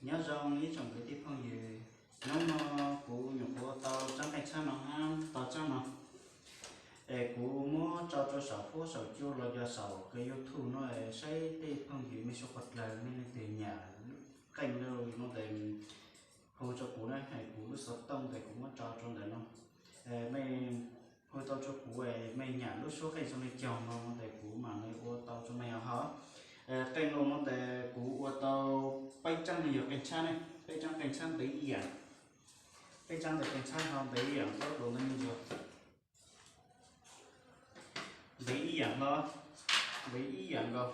Nyob zoo ib tsoom kwv tij phooj ywg, hnub no kuv nyuam qhuav ua tau tsob qeej tshab no hab tau tsob no es kuv muab tso rau saum huab saum cua los yog saum kawg YouTube no es saib tej phooj ywg mej suav qhov dlawg mej leej twg nyam qeej no tes hu rau kuv na, es kuv lub xov tooj tes kuv muab tso rau ntawm no. Mej hu tau rau kuv es mej nyam lub suab qeej zoo le caag no no tes kuv mam li ua tau rau mej os. Qeej no no tes kuv ua tau peb tsob no yog qeej tshab ne, peb tsob qeej tshab ntev ib yaam, peb tsob ntawm qeej tshab no ntev ib yaam nkaus, ntev ib yaam hlo, ntev ib yaam nkaus.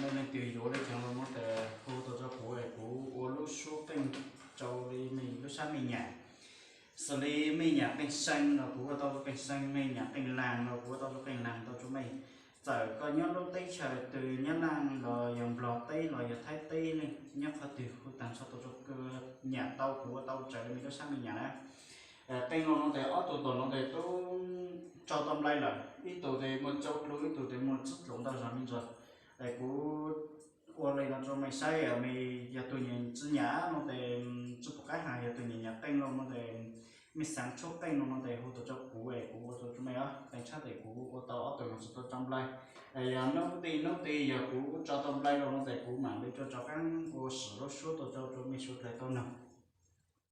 Mej leej twg yuav le caag no no tes hu tau rau kuv es kuv ua lub suab qeej rau li mej lub sab mej nyam. Xws li mej nyam qeej see los kuv ua tau lub qeej see, mej nyam qeej laag los kuv ua tau lub qeej laag tau rau mej. Txawm koj nyob lub teb chaws twg, Nyab Laj los yog Nplog teb los yog Thaib teb, nyob qhov twg kuj taag nrho tau rau koj, nyam tau kuv ua tau raws li mej lub sab mej nyam na. Qeej no no tes ob tug tom no tes tub tso tau nplai lawm, ib tug tes muaj tsawg dlua, ib tug tes muaj tsib dlua ntau zog me ntsis. Es kuv ua li no rau mej saib, mej yog tug nyam tsi nyam no tes tsi pum qab has, yog tug nyam nyam qeej no no tes mej xaav tshuab qeej no no tes hu tau rau kuv es kuv ua tau rau mej os. Qeej tshab tes kuv ua tau ob tug no tsi tau tso nplai. Yog nub ti nub ti yog kuv tso tau nplai no no tes kuv mam li rua rov qaab ua sim lub suab tau rau rau mej suav dlawg tau noog.